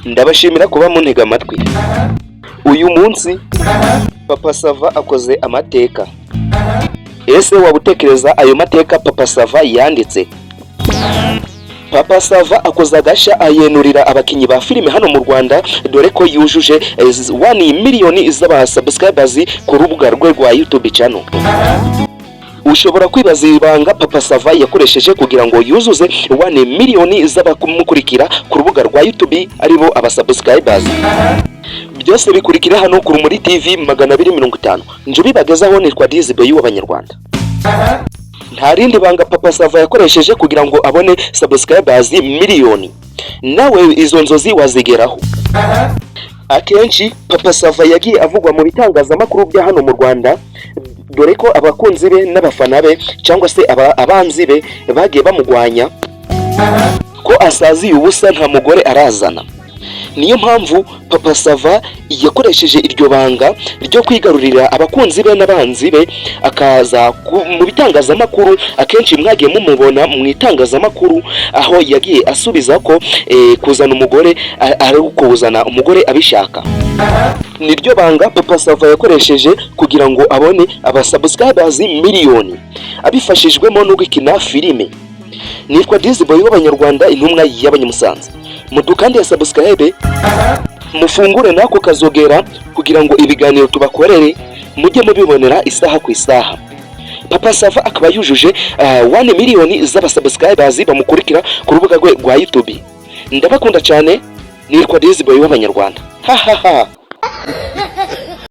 Ndabashimira kuba muntega amatwi. Uyu munsi Papa Sava akoze amateka. Ese waba utekereza ayo mateka Papa Sava yanditse? Papa Sava akoze agashya, ayenurira abakinnyi ba filime hano mu Rwanda, dore ko yujuje 1 miliyoni z'aba subscribers ku rubuga rwe rwa YouTube channel. Ushobora kwibaza ibanga Papa Sava yakoresheje kugira ngo yuzuze 1 miliyoni z'abamukurikira ku rubuga rwa YouTube, aribo aba subscribers. Byose bikurikira hano ku Rumuri TV 250. Nje ubibagezaho nitwa Dizibey w'Abanyarwanda. Nta rindi banga Papa Sava yakoresheje kugira ngo abone subscribers miliyoni. Nawe izo nzozi wazigeraho. Akenshi Papa Sava yagiye avugwa mu bitangazamakuru bya hano mu Rwanda, dore ko abakunzi be n'abafana be cyangwa se abanzi be bagiye bamugwanya ko asaziye ubusa, nta mugore arazana. Niyo mpamvu Papa Sava yakoresheje iryo banga ryo kwigarurira abakunzi be n'abanzi be, akaza mu bitangazamakuru. Akenshi mwagiye mumubona mu itangazamakuru aho yagiye asubiza ko kuzana umugore ari ukuzana umugore abishaka. Niryo banga Papa Sava yakoresheje kugira ngo abone aba subscribers miliyoni, abifashijwemo no gukina filime. Nitwa Dizboy w'Abanyarwanda, intumwa y'Abanyamusanze. Mudukande subscribe, mufungure n'ako kazogera kugira ngo ibiganiro tubakorere mujye mubibonera isaha ku isaha. Papa Sava akaba yujuje 1 miliyoni z'aba subscribers bamukurikira ku rubuga rwe rwa YouTube. Ndabakunda cyane, nitwa Dizboy w'Abanyarwanda. Ha ha ha.